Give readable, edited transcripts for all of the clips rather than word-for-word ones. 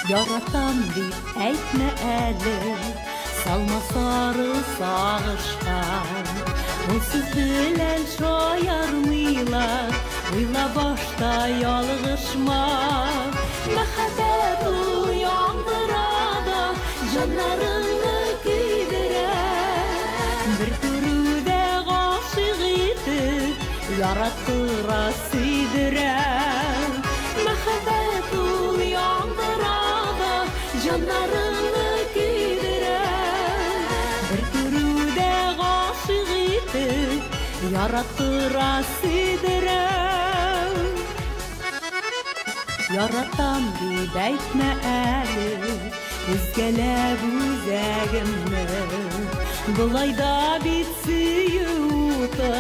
Яратам дип әйтмә әле, Салма сары сагышка. Ул сүз белән шаярмыйлар, Уйла башта, ялгышма. Мәхәббәт ул яндыра да, Җаннарыңны көйдерә. Бер күрүдә гашыйк итеп, Яраттыра, сөйдерә. Мәхәббәт ул яндыра да, җаннарыңны көйдерә. Бер күрүдә гашыйк итеп, яраттыра, сөйдерә. Яратам дип әйтмә әле, Өзгәләп үзәгемне. Болай да бит сөю уты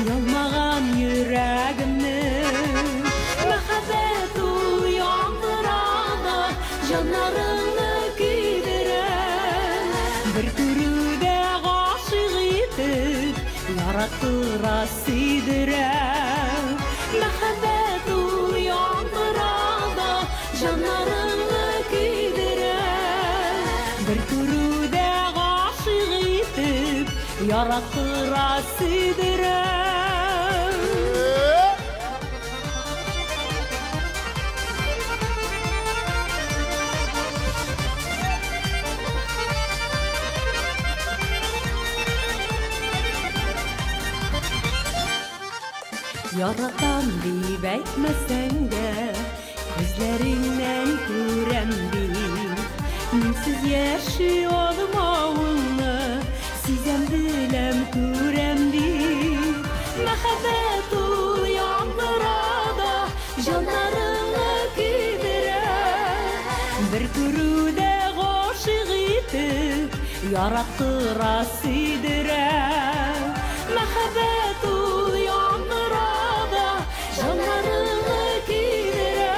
Ялмаган йөрәгемне. Мәхәббәт ул яндыра да, Җаннарыңны көйдерә. Бер күрүдә гашыйк итеп, Яраттыра, сөйдерә. Мәхәббәт ул яндыра да, Җаннарыңны көйдерә. Бер күрүдә гашыйк итеп, Яраттыра, сөйдерә. Яратам дип әйтмәсәң дә, Күзләреңнән күрәм бит, Минсез яши алмавыңны Сизәм, беләм, күрәм бит. Мәхәббәт ул яндыра да, Җаннарыңны көйдерә. Бер күрүдә гашыйк итеп, Яраттыра, сөйдерә. Мәхәббәт ул яндыра да, Җаннарыңны көйдерә.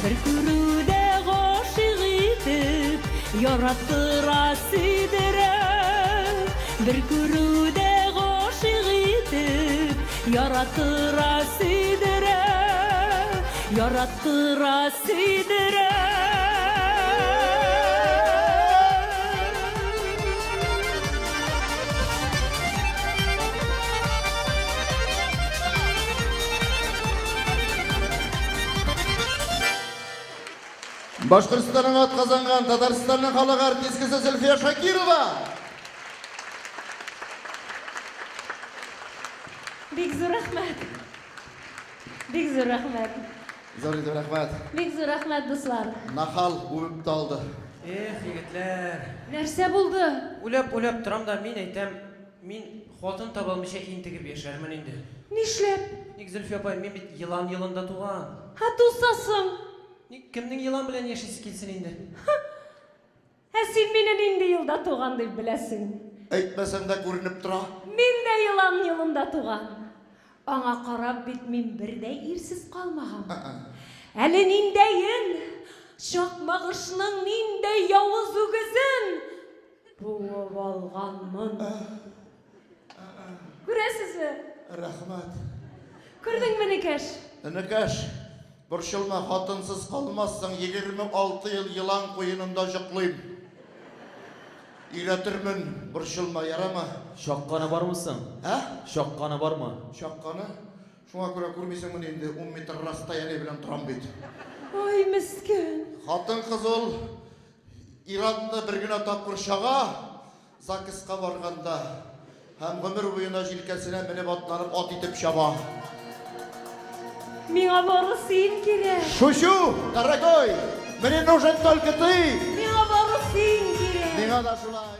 Бер күрүдә гашыйк итеп, Яраттыра, сөйдерә. Бер күрүдә гашыйк итеп, Яраттыра, сөйдерә. Яраттыра, сөйдерә. Башкортстанның атказанган, Татарстанның халык артисткасы Зөлфия Шакирова! Бик зур рәхмәт. Бик зур рәхмәт. Зур итеп рәхмәт. Бик зур рәхмәт, дуслар. Нахал үбеп тә алды. Эх, егетләр. Нәрсә булды? Уйлап-уйлап торам да, мин әйтәм, мин хатын таба алмыйча интегеп яшәрмен инде. Нишләп? Ник, Зөлфия апай, мин бит елан елында туган. Ә туса соң? Ник, кемнең елан белән яшисе килсен инде? Ә син мине нинди елда туган дип беләсең? Әйтмәсәң дә күренеп тора. Мин дә елан елында туган. Аңа карап бит мин бер дә ирсез калмаган. Әле ниндәен, Чакмагышның ниндәй явыз үгезен буып алганмын. Күрәсезме? Рәхмәт. Күрдеңме, энекәш? Энекәш, борчылма, хатынсыз калмассың, 26 ел елан куенында җоклыйм. Өйрәтермен, борчылма, ярама. Чакканы бармы соң? Ә? Чакканы бармы? Чакканы? Шуңа күрә күрмисеңмени инде, ун метр расстояние белән торам бит. Ай, мескен. Хатын-кыз ул ир-атны бер генә тапкыр чага, ЗАГСка барганда һәм гомер буена җилкәсенә менеп атланып ат итеп чаба. Миңа бары син кирәк. Шучу, дорогой! Мне нужен только ты! Миңа бары син кирәк. Миңа да шулай.